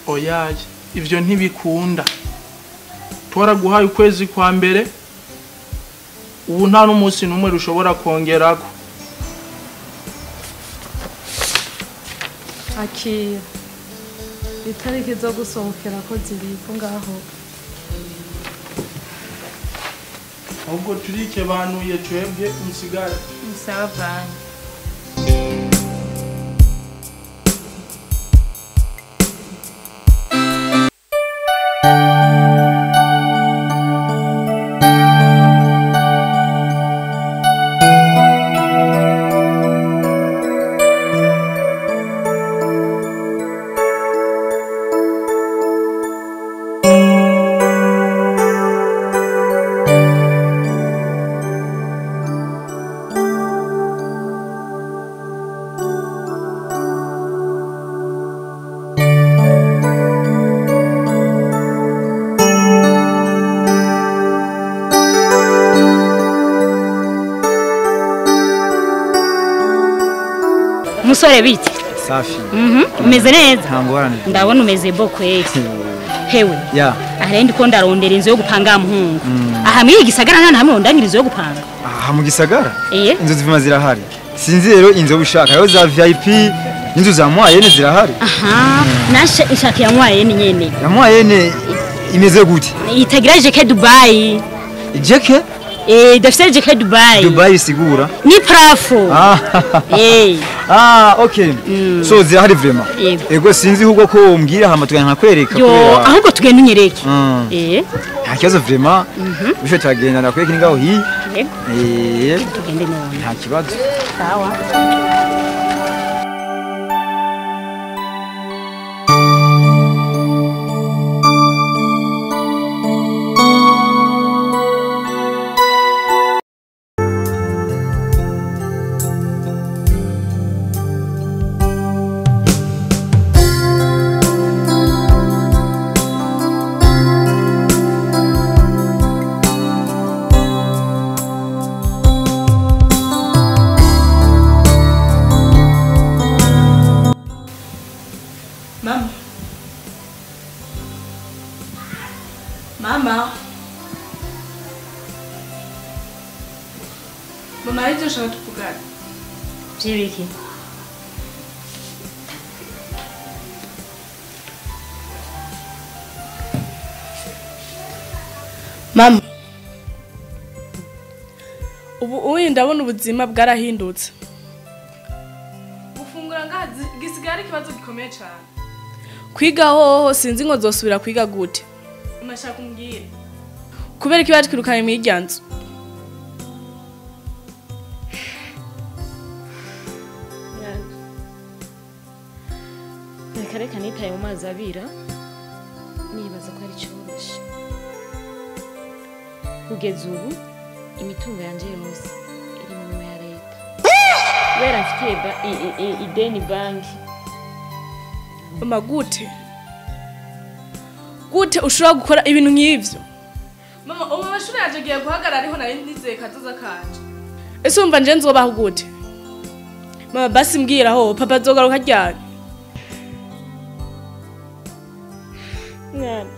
Oyaye, ivyo ntibikunda. Twaraguhaye ukwezi kwa mbere, ubu nta n'umunsi n'umwe rushobora kongerako. Akira itariki zo gusohokera ko ziriko ngaho. Ahubwo turikebanuye twebwe musigare. Sawa bana. Musore bite? Safi. Umeze neza? Ntangorane. Ndabona umeze bo kweli. Hewe. Ya. Aha ndiko ndarondera inzu yo gupanga muhungu. Aha muri gisagara nta hamwe ndangira inzu yo gupanga. Aha mu gisagara? Eh. Inzu zivuma zirahari. Sinzi rero inzu ushaka. Yo za VIP, inzu za moyenne zirahari. Aha, nashe ishaka ya moyenne nyene. Ya moyenne imeze gute? Itagira jeke Dubai. Jeke? Eh, dafise jeke Dubai. Dubai sigura. Ni prafo. Ah. Eh. Ah, okay. So zirahari vraiment. Ego sinzi ahubwo ko umbwira hama tugenda nkakwereka. Yo, ahubwo tugenda unyereke. Eh. Nta kibazo vraiment. Bisho turagenda nakwereka ngaho hi. Eh. Tugende none. Nta kibazo. Sawa. Mama. Mama. Mama, hari ushaka tuvugana. Vyibiki? Mama. Ubu uyi ndabona ubuzima bwarahindutse. Gufungura ngaha gisigara ikibazo gikomeye cyane. Kwiga hoho sinzi ngo nzosubira kwiga gute. Unashaka umbwire. Kubera iki batwirukanye mu iryanzu? Reka reka nitaye mu mazi abira nibaza ko ari cyoroshe. Kugeza ubu imitungo yanje yose iri mu minwe ya leta. Kubera mfitiye ideni banki. Mama gute? Gute ushobora gukora ibintu nk'ivyo? Mama, ubu amashuri yaje agiye guhagarara ariho nari nizeye kazoza kanje. Ese umva nje nzobaho gute? Mama basi mbwira ho papa azogaruka ryari? Mwana.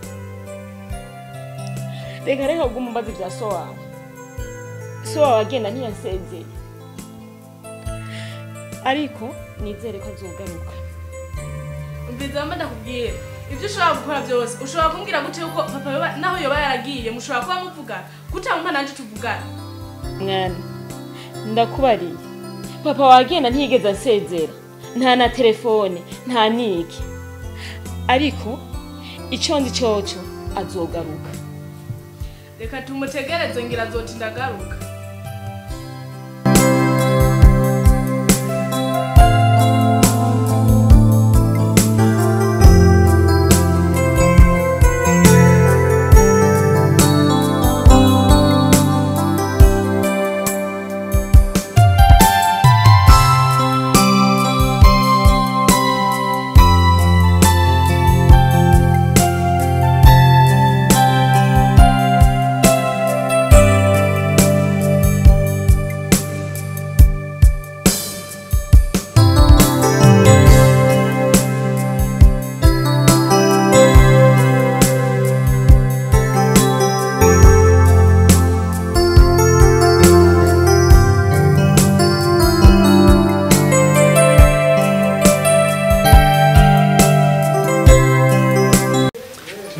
Reka reka kuguma mbaza ibya so wawe. So wawe agenda ntiyasezeye. Ariko nizere ko azogaruka. Umviza mama ndakubwira. Ibyo ushobora gukora byose, ushobora kumbwira gute yuko papa yoba naho yoba yaragiye, mushobora kuba muvugana. Gute mama nanje tuvugana? Mwana, ndakubariye. Papa wagenda ntiyigeze ansezera. Nta na telefone, nta niki. Ariko ico nzi coco azogaruka. Reka tumutegereze ngira azotinda agaruka.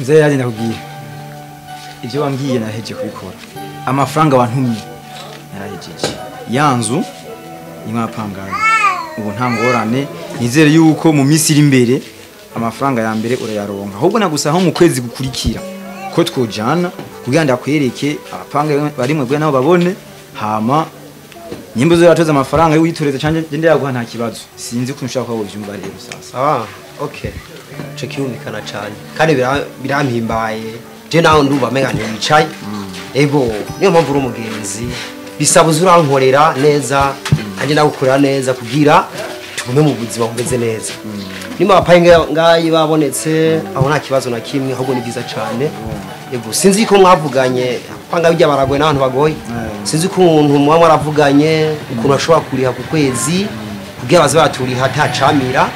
Mzee yaje ndakubwira. Ibyo wambwiye naheje kubikora. Amafaranga wantumye narahejeje. Yanzu nimwe apangaye. Ubu nta ngorane nizere yuko mu minsi iri imbere amafaranga ya mbere urayaronka. Ahubwo nagusa aho mu kwezi gukurikira ko twojana kugira ndakwereke abapanga barimwe gwe nabo babone hama nyimbo zo yatoza amafaranga y'uyitoreza canje ngende yaguha nta kibazo. Sinzi ko nshaka ko uvyumva rero sasa. Ah, okay. Ico kirumvikana cyane kandi birampimbaye. Je nawe ndumva menga ntiwicaye. Ego niyo mpamvu uri umugenzi bisaba uzurankorera neza anje nagukorera neza kugira tugume mu buzima bumeze neza. Nima abapange ngayi babonetse aho nta kibazo na kimwe ahubwo ni byiza cyane. Ego sinzi ko mwavuganye panga bijya baragoye n'abantu bagoye. Sinzi ko umuntu muba mwaravuganye ukuntu ashobora kuriha ku kwezi kugira baze baturiha atacamira.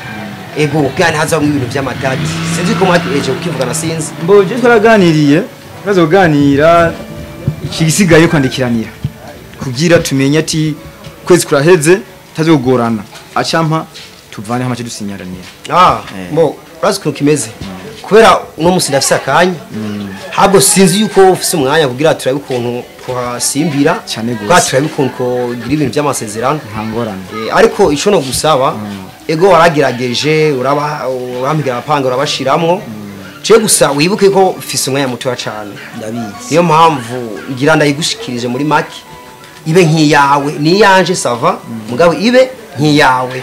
Ego kandi hazamwe ibintu by'amadati. Sinzi ko mwateje ukivugana sinzi. Mboje twaraganiriye bazo kuganira ikigisigaye kwandikiranira kugira tumenye ati kwezi kuraheze tazogorana acampa tuvane hamace dusinyaranira. Ah mbo urazi ukuntu kimeze kubera uno musi ndafise akanya habwo sinzi yuko ufise umwanya kugira turabe ukuntu tuhasimbira kugira turabe ukuntu kugira ibintu by'amasezerano nta ngorane. Ariko ico no gusaba ego waragerageje uraba urampigira abapanga urabashiramwo. Je gusa wibuke ko ufise umwanya muto cyane ndabizi. Niyo mpamvu ngira ndayigushikirije muri make ibe nkiyawe ni yanje sava mugabo ibe nkiyawe.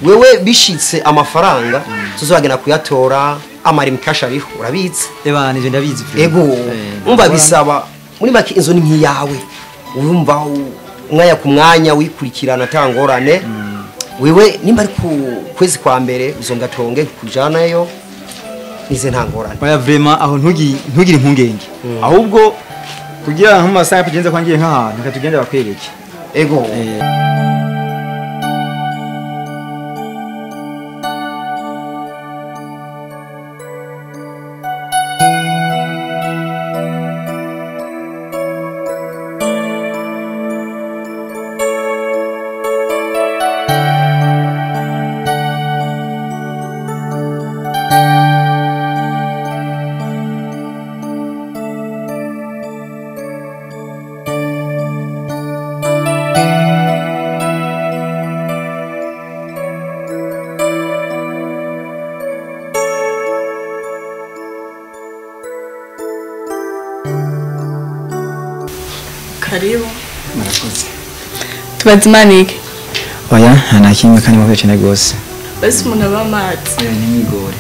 Wewe bishitse amafaranga tuzogenda kuyatora amari mkasha ariho urabizi. Ebana ivyo ndabizi. Ego umva bisaba muri make inzu ni nkiyawe urumva umwanya ku mwanya wikurikirana tangorane. Wewe nimba ari ku kwezi kwa mbere uzongatonge kujanayo nize ntangorane. Oya vraiment aho ntugire impungenge. Ahubwo kugira nko masaha kugenza kwangiye nk'ahantu katugenda bakwereke. Ego. Karibu. Murakoze. Tubazimanike. Oya, nta kimwe kandi mwavuye cyane gose. Basi umuntu aba amazi. Oya ntimwigore.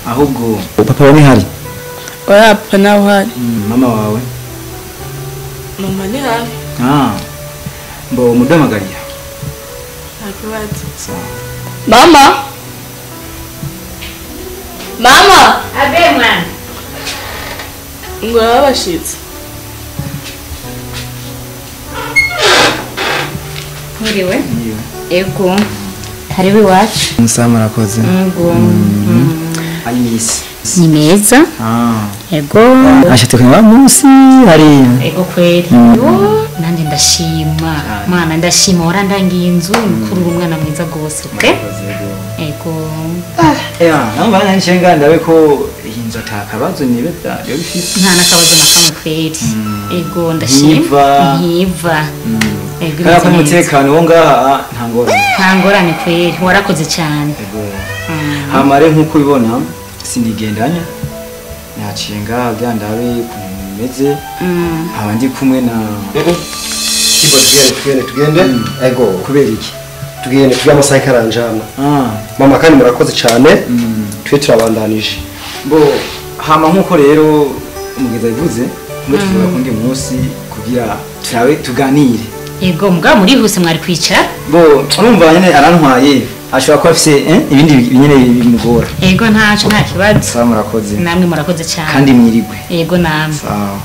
Ahubwo papa wawe hari? Oya papa nawe hari. Mama wawe? Mama ni hafi. Ah. Mbo mudamagariya. Nta kibazo. Sawa. Mama. Mama. Abe mwana. Ngo abashitse. Mwiriwe? Ego. Karibu iwacu. Musa murakoze. Ego. Ari misi. Ni meza. Ah. Ego. Ashatse kunywa munsi hari. Ego kweli. Nanje ndashima. Mwana ndashima warandangiye inzu mukuru umwana mwiza gose, okay? Ego. Ya, namba nanshenga ndabe ko inzu atakabazo nibe yo bifise. Nta nakabazo na kamwe kweli. Ego ndashima. Nkiva. Ego. Kaya ko umutekano wo ngaha nta ngorane. Nta ngorane kweli, warakoze cyane. Ego. Hamare nkuko ubibona sinigendanya. Naciye ngaha byandabe ukuntu bimeze. Haba ndi kumwe na Kibo tugende. Ego. Kubera iki? Tugende tujya amasaha karanjana. Mama kandi murakoze cyane. Twe turabandanije. Bo hama nkuko rero umugeza bivuze mbe tuvuga kundi munsi kugira turabe tuganire. Ego mugabo murihuse mwari kwicara. Bo urumva nyene arantwaye ashobora kuba afise ibindi nyene bimugora. Ego ntaco nta kibazo. Sawa murakoze. Namwe murakoze cyane. Kandi mwirigwe. Ego namwe. Sawa.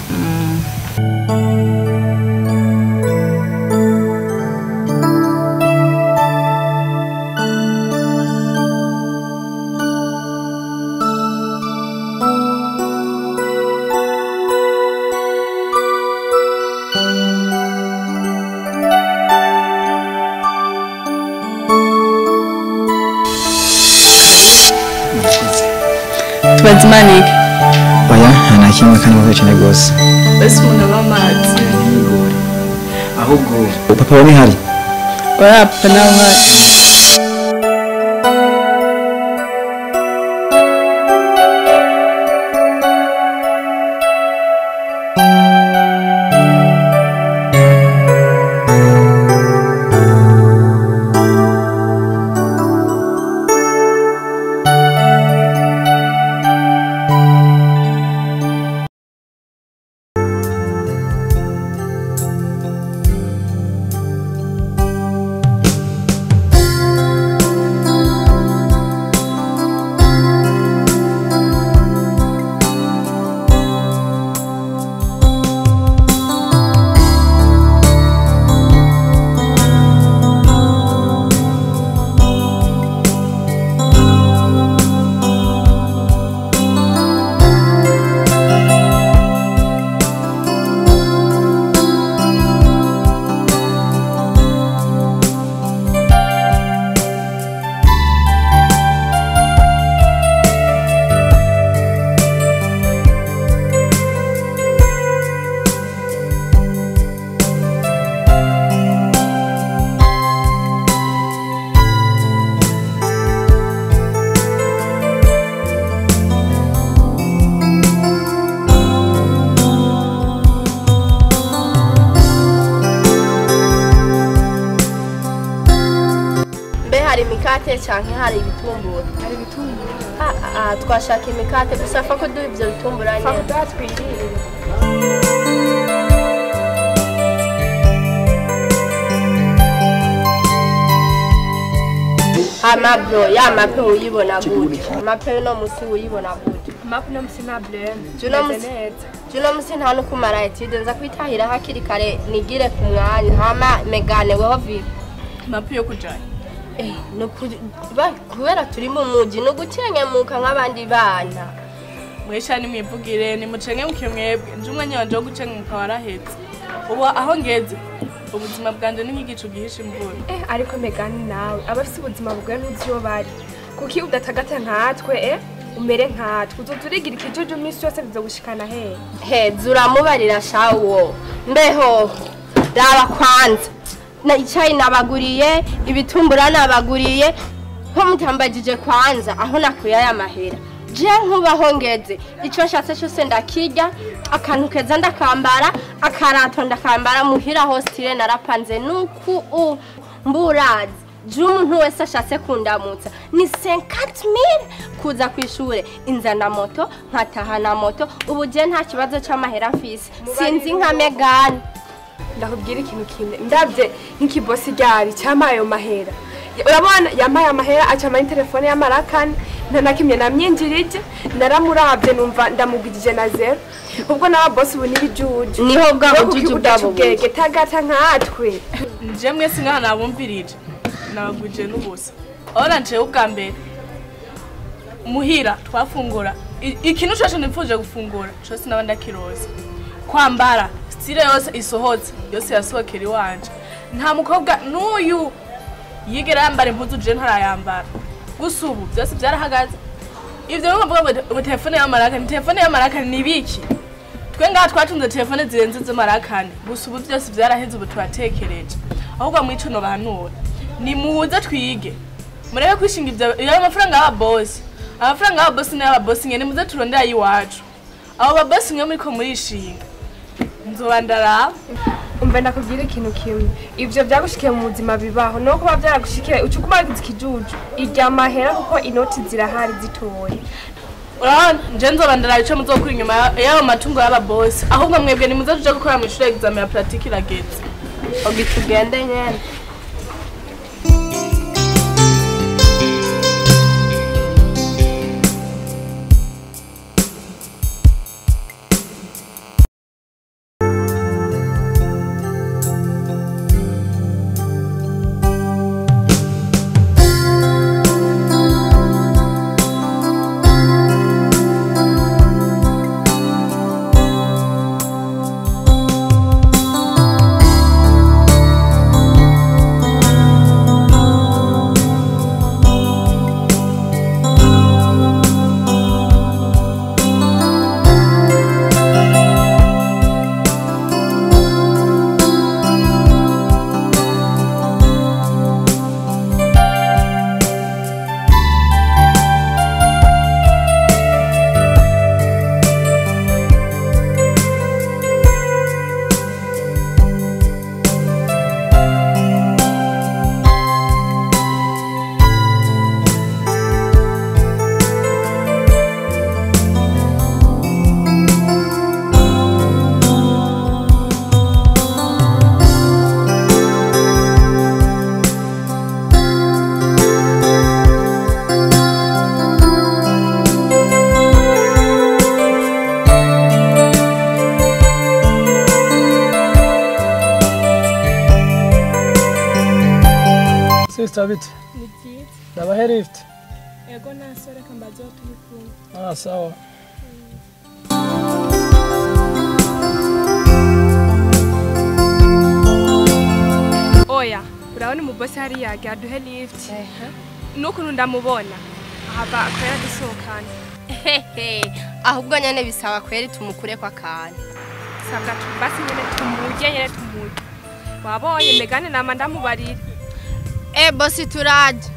Tubazimanike. Nta kimwe kandi muvuye cyane rwose. Basi umuntu aba amazi. Ntimwigore. Ahubwo papa wawe ntihari? Oya papa nawe uhari. Imikate canke hari ibitumbura? Hari ibitumbura. Ah, twashaka imikate gusa fa ko duha ivyo bitumbura nyene. Fa kuduha twirire. Amabro, ya mape uyibona gute? Mape no musi uyibona gute? Mape no musi nta bleme. Juno musi nta no kumara etude nza kwitahira hakiri kare nigire ku mwanya hama megane weho vipi? Mape yo kujanya. No kubera turi mu muji no gucengemuka nk'abandi bana. Mwesha nimwivugire nimucengemuke mwebwe nje umwanya wanje wo gucengemuka warahetse. Ubu aho ngeze ubuzima bwanje ni nk'igicu gihisha imvura. Ariko Megani nawe abafite ubuzima bugoye ntuzi iyo bari. Kuki udatagata nkatwe umere nkatwe uzoturigira ikijuju iminsi yose bizogushikana he? He zuramubarira shawo. Mbeho raba kwanza. Na icayi nabaguriye ibitumbura nabaguriye ko mutambagije kwanza aho nakuye aya mahera je nkubaho ngeze ico nshatse cyose ndakirya akantu keza ndakambara akarato ndakambara muhira hostile narapanze nuku mburazi je umuntu wese ashatse kundamutsa ni 50000 kuza kwishure inzana moto nkataha na moto ubu je nta kibazo c'amahera mfise sinzi nka Megane. Ndakubwira ikintu kimwe ndabye nk'ikibosi ryari cyamaye ayo mahera urabona yamaye amahera aca ama telefone y'amarakane ntanakimye namyinjirije naramuravye numva ndamugijije na zero ubwo n'aba boss ubu nibijuju niho bwa bujuju bwabo bwege tagata nkatwe nje mwese ngaha nabumvirije nabaguje n'ubusa ora nje ubwa mbere muhira twafungura ikintu cyose nipfuje gufungura cyose naba ndakiroza kwambara style yose isohotse yose yasohokera iwanje nta mukobwa n'uyu yigera yambara impuzu je ntarayambara gusa ubu byose byarahagaze ivyo bivuga ngo telefone y'amaraka ni telefone y'amaraka ni biki twe ngaha twatunze telefone zirenze z'amarakane gusa ubu byose byaraheze ubu turatekereje ahubwo mwico no bahanura ni muze twige murebe kwishinga ivyo amafaranga y'ababosi amafaranga y'ababosi n'ababosi nyene muze turondera ayiwacu abo babosi mwe muriko murishinga nzobandara. Umva ndakubwira ikintu kimwe ivyo byagushikiye mu buzima bibaho no kuba byaragushikiye ucukuma ikijuju irya mahera kuko inoti zirahari zitoye. Urabona nje nzobandara ico muzokura inyuma y'ayo matungo y'ababosi ahubwo mwebwe ni muze tuje gukora mu ishure examen ya pratique irageze. Ogi tugende nyene. Sister bite? Ni byiza. Ndabahe lift. Ego nasore kambazo turi kumwe. Ah sawa. Oya, urabona umubosi hariya yagiye aduhe lift. N'ukuntu ndamubona ahava akorera dusohokana. Ahubwo nyene bisaba kweri tumukure kwa kantu. Sabwa basi nyene tumurye nyene tumurye. Wabonye megane nama ndamubarira. Eh bosi turaje.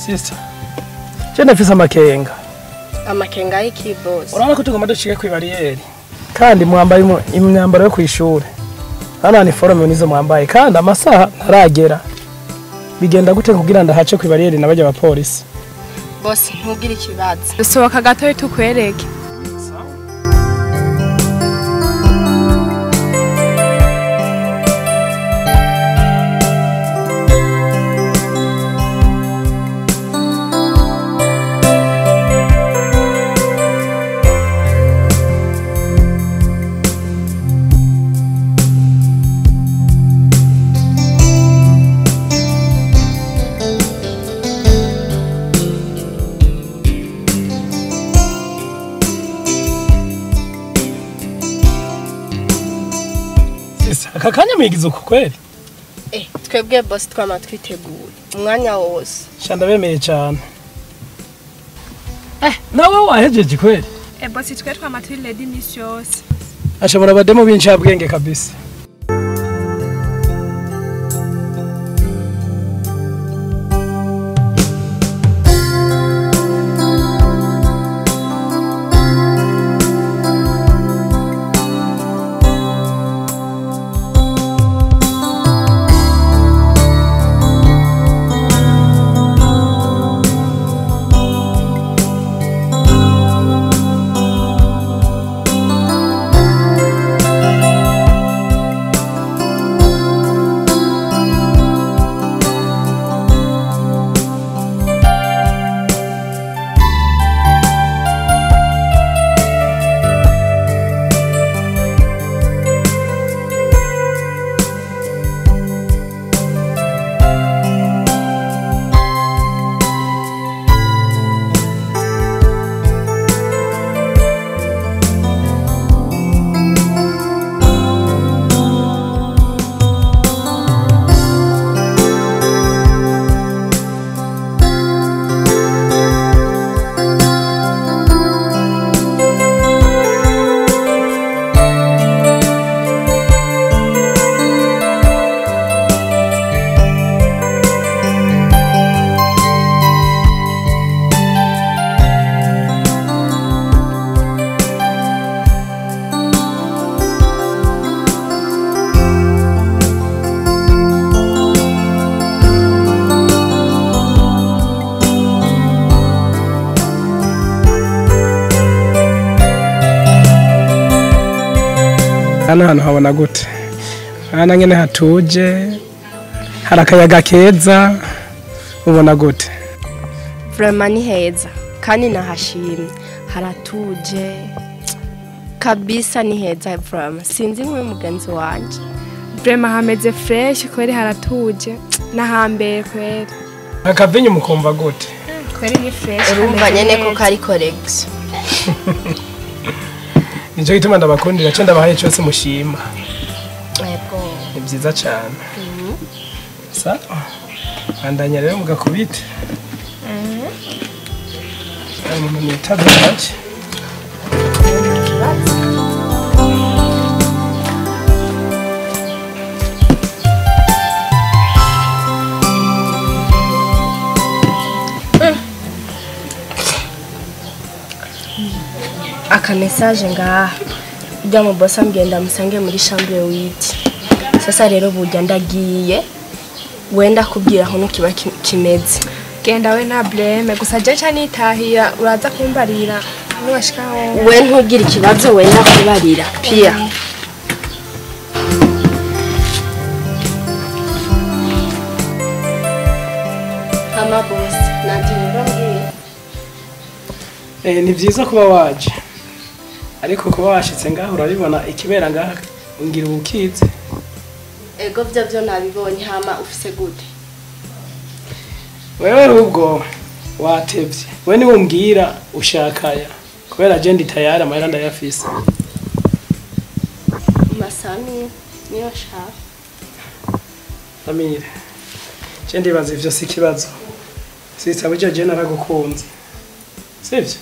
Sister, je ndafise amakenga. Amakenga y'iki boss? Urabona ko tugomba dushike ku bariyeri. Kandi mwambaye imyambaro yo kwishura. Hano ni forum nizo mwambaye kandi amasaha ntaragera. Bigenda gute kugira ndahace ku bariyeri nabajya abapolisi? Boss ntugire ikibazo. Dusohoka gato tukwereke. Akakanya mwigize uko kweli? Twebwe boss twama twiteguye umwanya wose. Shanda bemeye cyane. Nawe wahejeje kweli? Boss twe twama turi ready misi yose. Ashobora abademo b'incabwenge kabisa. Hano hantu habona gute? Hano nyene hatuje, hari akayaga keza, ubona gute? Vraiment ni heza kandi nahashimye, haratuje kabisa, ni heza vraiment. Sinzi nk'uyu mugenzi wanje. Vraiment hameze fresh kweri, haratuje n'ahambere kweri. Akavinyu mukumva gute? Kweri ni fresh. Urumva nyene ko kari correct. Nico gituma ndabakundira cyo ndabahaye cyose mushima. Yego. Ni byiza cyane. Sa? Bandanya rero mugakubite. Umuntu nitavye make. Aka message ngaha. Ujya mu boss ambwira musange muri chambre witi. Sasa rero burya ndagiye wenda kubwira aho nukiba kimeze. Genda we nta bleme gusa je ca nitahira uraza kumbarira nuwashikaho. We ntugira ikibazo wenda kubarira. Pia. Ama boss nagiye mbwiye. Ni byiza kuba waje. Ariko kuba washitse ngaho urabibona ikibera ngaha ngira ubukize. Ego byo nabibonye hama ufise gute? Wewe ubwo watevye. We ni umbwira ushakaya kubera je ndi tayari amahera ndayafise. Masami niyo shaka. Amire. Je ndibaza ivyo si kibazo. Sisabuje je naragukunze. Sivyo?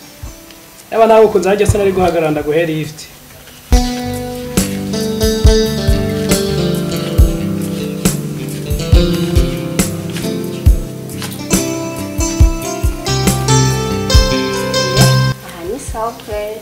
Aba nawe ukunze hajya se nari guhagarara ndaguhera lift. Aha ni sawa pe.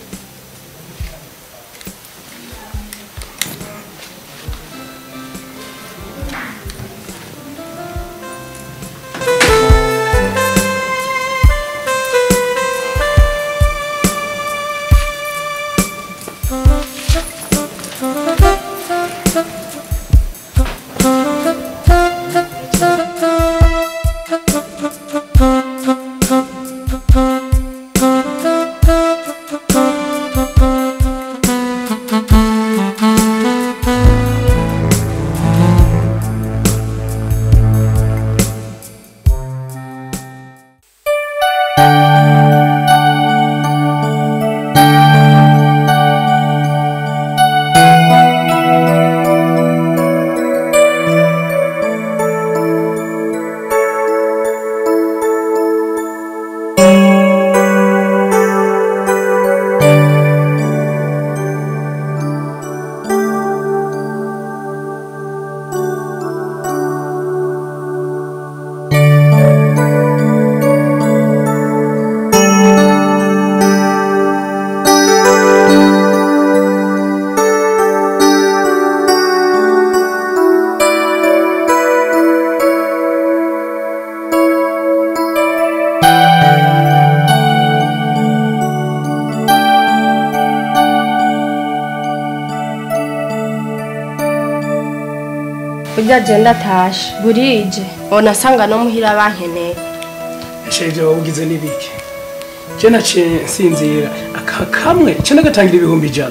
Burya je ndatashe burije onasanga no muhira bankeneye. Eshe ivyo wabugize nibiki? Je naciye nsinzira aka kamwe ce nagatangira 100,000.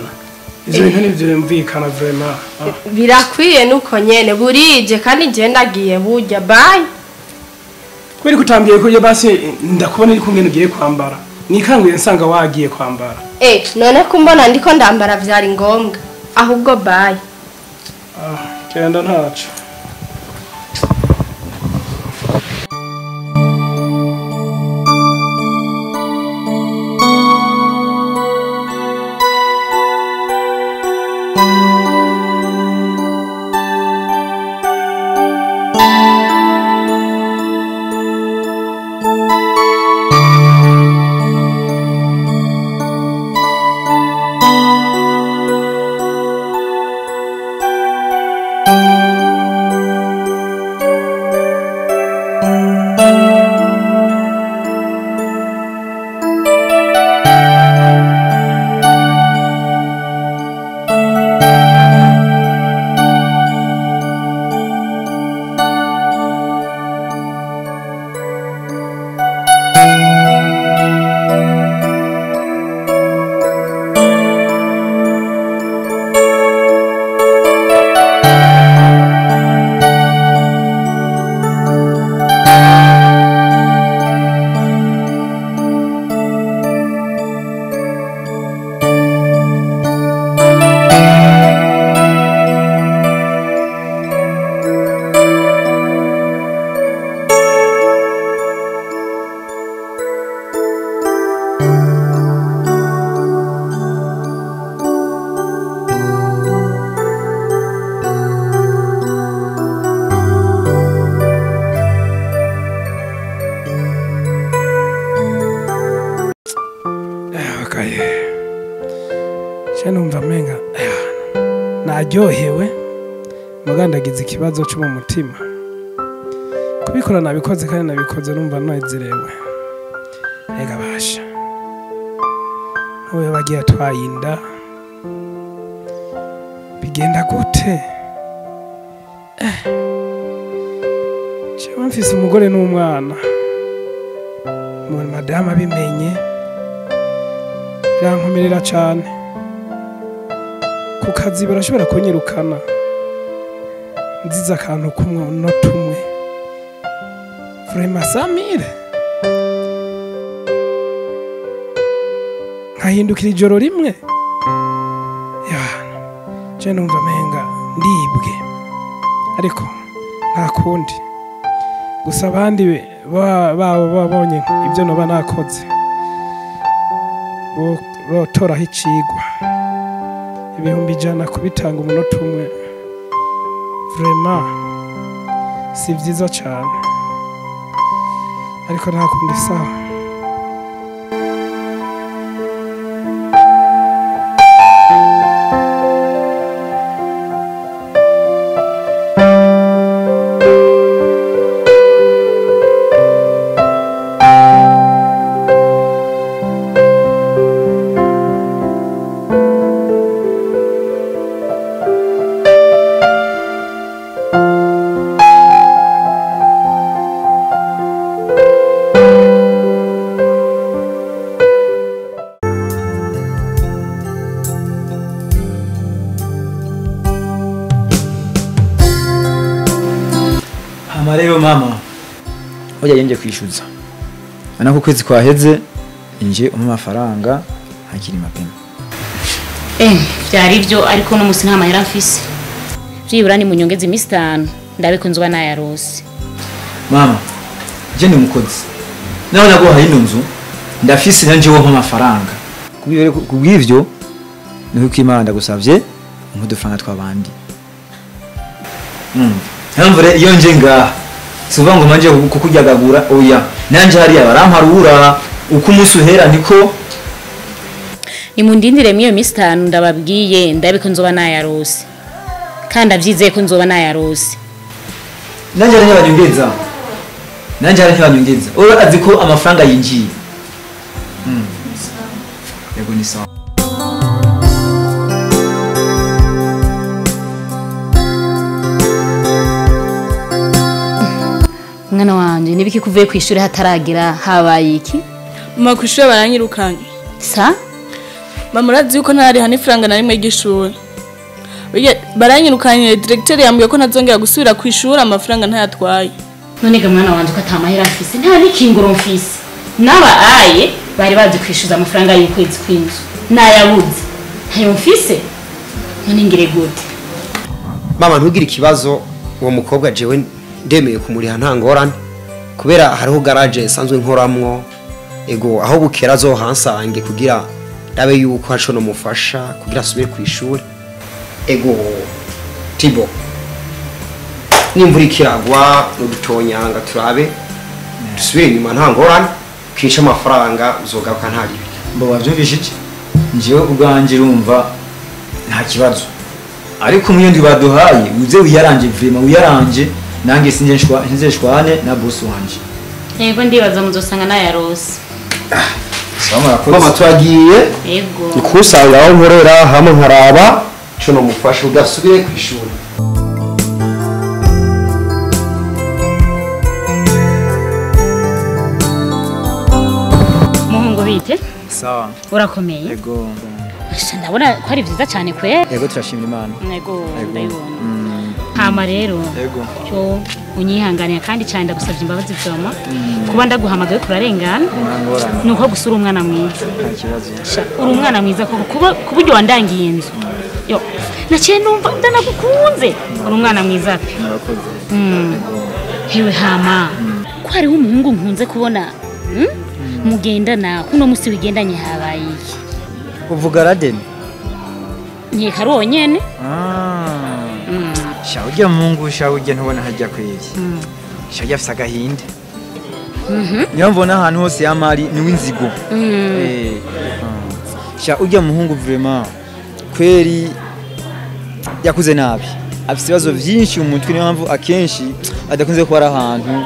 Ivyo bintu ntivyumvikana vraiment. Birakwiye nuko nyene burije kandi je ndagiye burya bye. Kweri kutambwiye ko yo basi ndakubona iri kumwe ugiye kwambara. Nikanguye nsanga wagiye kwambara. None kumbona ndiko ndambara vyari ngombwa. Ahubwo bye. Genda ntaco. Je numva menga naryohewe mugandagiza ikibazo cyo mu mutima. Kubikora nabikoze kandi nabikoze numva nezerewe. Ega basha. Oyo bagiye twayinda. Bigenda gute? Jewe mfise umugore n'umwana. Mu madama bimenye birankomerera cyane. Ku kazi barashobora kunyirukana. Nziza akantu kumwe no tumwe. Vraiment Samire. Nkahindukira ijoro rimwe. Yana. Je numva menga ndibwe. Ariko nta kundi. Gusa abandi babonye ibyo noba nakoze. Bo rotoraho icigwa. 100,000 kubitanga umunota umwe. Vraiment si vyiza cyane. Ariko nta kundi sawa. Rero mama hoya yenje kwishuza ana ko kwezi kwaheze inje umpa amafaranga hakiri mapema. Byari byo ariko no musi nta mahera mfise. Byibura ni munyongeze imisi 5 ndabiko nzoba nayarose. Mama je ni umukozi nawe naguhaye ino nzu ndafise nanje wo amafaranga kubw'ivyo niho kwimana ndagusavye umudufaranga twabandi. Ntamvure iyo nje ngaha suva ngo manje kukuryagagura oya nanje hariya baramparura uko umunsi uhera niko nimundindire miyo misi 5 ndababwiye ndabiko nzoba nayarose kandi avyizeye ko nzoba nayarose. Nanje hari ntibanyongeza nanje hari ntibanyongeza oya azi ko amafaranga yinjiye. Yego ni sawa. Mwana wanje nibiki kuvuye kwishuri hataragira habaye iki? Mama kwishuri baranyirukanye. Sa? Mama urazi yuko ntari hani franga na rimwe y'ishuri. Baranyirukanye directeur yambwiye ko ntazongera gusubira kwishuri amafaranga ntayatwaye. None ga mwana wanje ko atamahera mfise nta nikinguro mfise. Naba aye bari bazi kwishuza amafaranga y'ukwezi kw'inzu. Nayabuze. Ntayo mfise. None ngire gute? Mama ntugire ikibazo uwo mukobwa jewe ndemeye kumuriha nta ngorane kubera hariho garage isanzwe nkoramwo ego aho bukera zo hansange kugira ndabe yuko haco no mufasha kugira asubire ku ishuri ego tibo nimvura ikiragwa n'udutonyanga turabe dusubire inyuma nta ngorane kica amafaranga uzogaruka nta ribi. Mbo wavyumvishije njewe ubwanje urumva nta kibazo ariko umuyondi baduhaye uze wiyaranje vraiment wiyaranje nange sinje shwane na boss wanje. Yego ndibaza muzosanga nayarose. Mama twagiye. Yego. Ikusanga aho nkorera hamwe nkaraba cyo no mufasha ugasubire kwishuri. Muhungu bite? Sawa. Urakomeye? Yego. Ndabona ko ari vyiza cyane kwe. Yego turashimira Imana. Yego ndabibona. Hama rero yego cyo unyihanganiye kandi cyane ndagusabye imbabazi vyoma kuba ndaguhamagaye kurarengana nuko gusura umwana mwiza. Uri umwana mwiza koko kuba kuburyo wandangiye inzu yo naciye numva ndanagukunze uri umwana mwiza pe. Hewe hama ko hariho umuhungu nkunze kubona mugendana kuno musi wigendanye habaye iki? Uvuga Raden nkeka ari wonyene. Sha ujya mungu sha ujya ntubona hajya kweri. Sha ujya afise agahinda. Niyo mbona ahantu hose yamari ni winzigo. Sha ujya muhungu vraiment Kweri yakuze nabi. Afite ibibazo byinshi mu mutwe niyo mpamvu akenshi adakunze kuba ari ahantu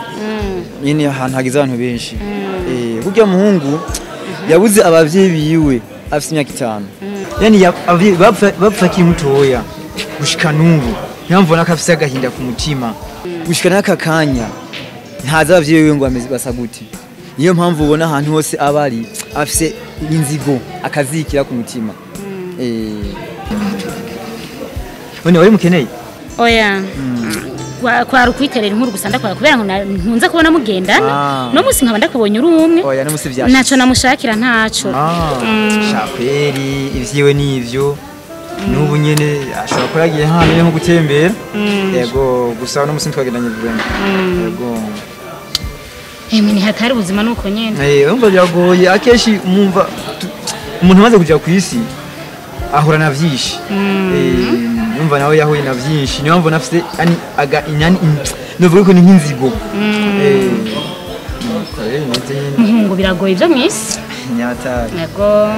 nyine ahantu hagize abantu benshi. Burya muhungu yabuze abavyeyi biwe afite imyaka 5. Yani bapfa akiri mutoya gushika n'ubu. Niyo mpamvu ubona ko afise agahinda ku mutima. Gushika n'aka kanya ntazi abavyeyi biwe ngo basa gute. Niyo mpamvu ubona ahantu hose aba ari afise inzigo akazikira ku mutima. None wari mukeneye? Oya. Kwa rukwiterera inkuru gusa ndakora kubera ngo nkunze kubona mugendana. No musi nkaba ndakubonye uri umwe. Oya no musi vyashitse. Naco namushakira ntaco. Shakweri ivyiwe nivyo. Nubu nyene ashobora kuba yagiye hano nko gutembera. Yego gusa no musi twagendanye vraiment. Yego. Emwe ni hatari ubuzima nuko nyene. Umva biragoye akenshi umva umuntu amaze kuja ku isi ahura na vyinshi. Numva nawe yahuye na vyinshi niyo mpamvu nafise yani aga inyani novuga ko ni nk'inzigo. Muhungu biragoye ivyo mwisi. Nyatari. Yego.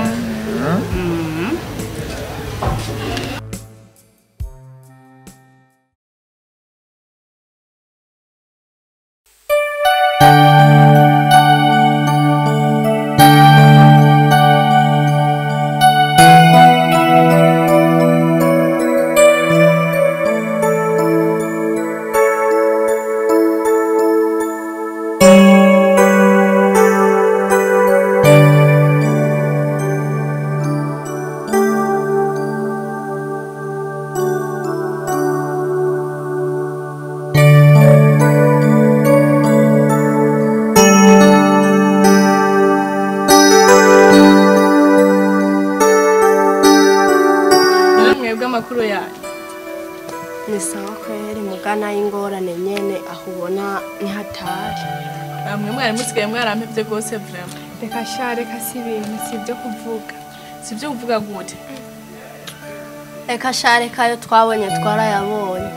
Ni sawa kweri mugana y'ingorane nyene aho ubona ni hatari. Bamwe mwari musigaye mwarampevye gose vraiment. Reka sha reka si ibintu si ibyo kuvuga. Si ibyo kuvuga gute? Reka sha reka ayo twabonye twarayabonye.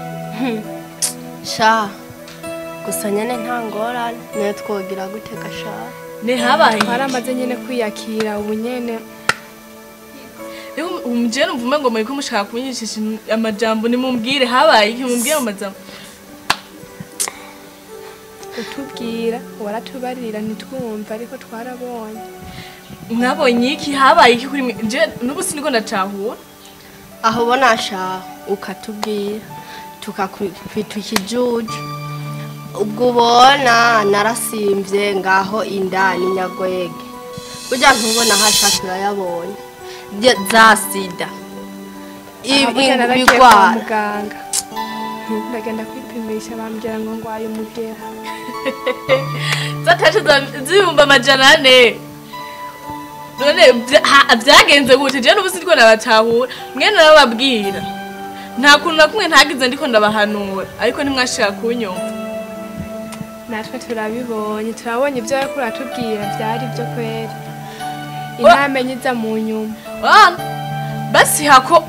Sha gusa nyene nta ngorane niyo twogira gute gasha. Ne habaye twaramaze nyene kwiyakira ubu nyene. Umujene mvume ngo muriko mushaka kunyishisha amajambo nimumbwire habaye iki mumbwire amajambo. Utubwira waratubarira ntitwumva ariko twarabonye. Mwabonye iki habaye iki kuri je nubu siniko ndacahura. Aho ubona sha ukatubwira tukakwita ikijuju. Ubwo ubona narasimvye ngaho indani nyagwege. Burya ntubona hasha turayabonye. Za sida ibigwara muganga ndagenda kwipimisha bambwira ngo ngwaye umugera zatashe zibumba 400. None vyagenze gute? Je n'ubu sindiko nabatahura mwene narababwira nta kuntu na kumwe ntagize ndiko ndabahanura ariko ntimwashaka kunyumva. Natwe turabibonye turabonye ibyo yariko uratubwira vyari byo kweri. Intamenye iza mu nyuma. Basi hako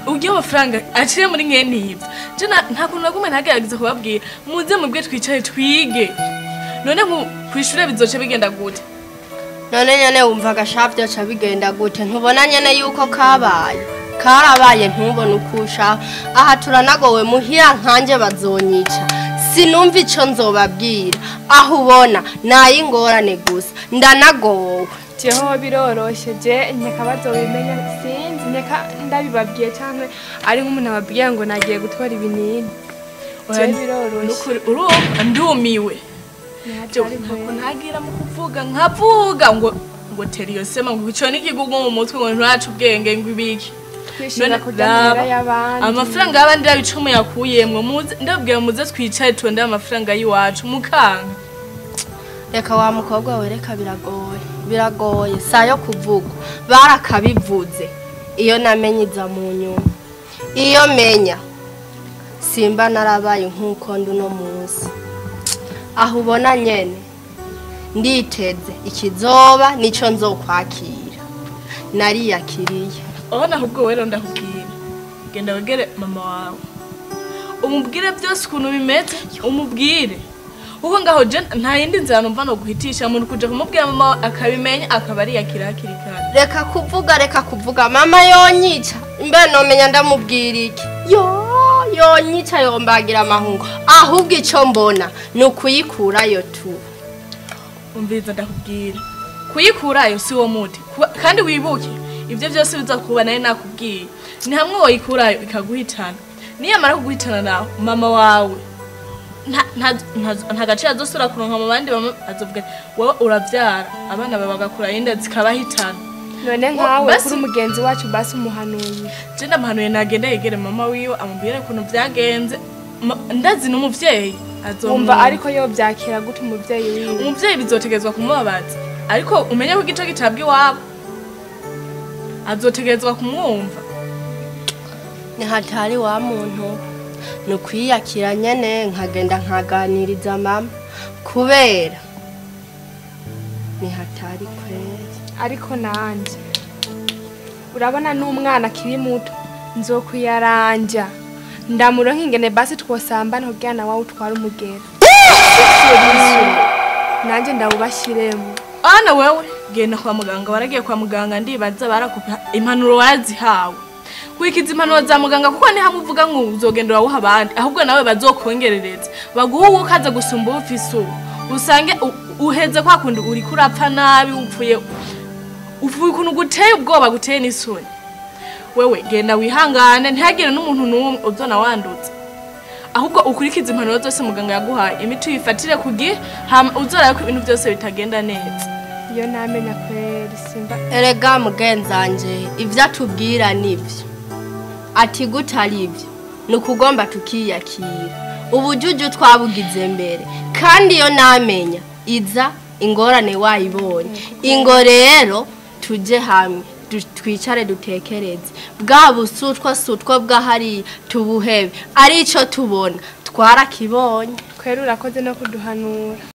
ugiye amafaranga aciye muri mwene ivyo. Je nta kuntu na kumwe ntagerageza kubabwira muze mubwe twicaye twige. None kwishure bizoce bigenda gute? None nyene wumva gashavyo ca bigenda gute? Ntubona nyene yuko kabaye. Karabaye ntubona ukusha. Aha turanagowe muhira nkanje bazonyica. Sinumva ico nzobabwira. Aho ubona nayingorane gusa. Ndanagowe. Jeho biroroshe je nyeka bazobimenya sinzi nyeka ndabibabwiye cyangwa ari nk'umuntu ababwiye ngo nagiye gutora ibinini. Je biroroshe. Urumva ndumiwe. Ntabwo ntagira mu kuvuga nkavuga ngo ngo teriyo sema ngo ico n'ikigugu mu mutwe ngo nturacu ubwenge ngo ibiki. Twishira kurya y'abandi. Amafaranga y'abandi yabicumu yakuyemwe muze ndabwiye muze twicaye tonde amafaranga yiwacu mukanga. Reka wa mukobwa wereka biragoye. Biragoye sayo kuvuga barakabivuze iyo namenyiza mu nyuma. Iyo menya simba narabaye nkuko nduno munsi. Aho ubona nyene nditeze ikizoba nico nzokwakira. Nariyakiriye. Ona ahubwo wero ndakubwira. Genda wegere mama wawe. Umubwire byose ukuntu bimeze, umubwire. Uko ngaho je nta yindi nzira numva no guhitisha umuntu kuja kumubwira mama akabimenya akaba ari yakira hakiri kare. Reka kuvuga mama yonyica. Mbe nomenya ndamubwira iki? Yo yo nyica yombagira amahungu. Ahubwo ico mbona ni ukuyikurayo tu. Umviriza ndakubwira. Kuyikurayo si wo muti. Kandi wibuke ivyo byose bizakuba naye nakubwiye. Ni hamwe woyikurayo ikaguhitana. Niyamara kuguhitana nawe mama wawe nta gaciro azosubira kuronka mu bandi azovuga wowe uravyara abana bawe bagakura inda zikabahitana. None nkawe kuri umugenzi wacu basi umuhanuye. Je ndamuhanuye nagenda yegere mama wiwe amubwire ukuntu vyagenze. Ndazi n'umuvyeyi azomva ariko yo byakira gute umuvyeyi wiwe. Umuvyeyi bizotegezwa kumubabaza ariko umenye ko igice gitabwa iwabo azotegezwa kumwumva. Ni hatari wa muntu nukwiyakira nyene nkagenda nkaganiriza mama kubera ni hatari kwezi. Ariko nanje urabona n'umwana akiri muto nzokuyaranja ndamuronka ingene basi twosambana kugira nawe utwara umugera. Nanje ndawubashiremo. Ana wewe genda kwa muganga waragiye kwa muganga ndibaza barakupa impanuro wazihawe. Kwikiza impanuro za muganga kuko ni hamwe uvuga ngo uzogenda urawuha abandi ahubwo nawe bazokongerereza baguha uwo ukaza gusumba ufise ubu usange uheze kwa kundi uri kurapfa nabi upfuye uvuye ukuntu guteye ubwoba guteye n'isoni. Wewe genda wihangane ntihagire n'umuntu n'umwe uzona wandutse ahubwo ukurikiza impanuro zose muganga yaguhaye imiti uyifatire ku gihe hama uzoraba ko ibintu byose bitagenda neza. Iyo namenya kweri simba. Erega mugenzanje ivyo atubwira nivyo ati gutari ivyo nukugomba tukiyakira ubujuju twabugize mbere kandi iyo namenya iza ingorane wayibonye. Ingo rero tuje hamwe twicare dutekereze bwa busutwa sutwa bwahari tubuhebe arico tubona twarakibonye. Kweri urakoze no kuduhanura.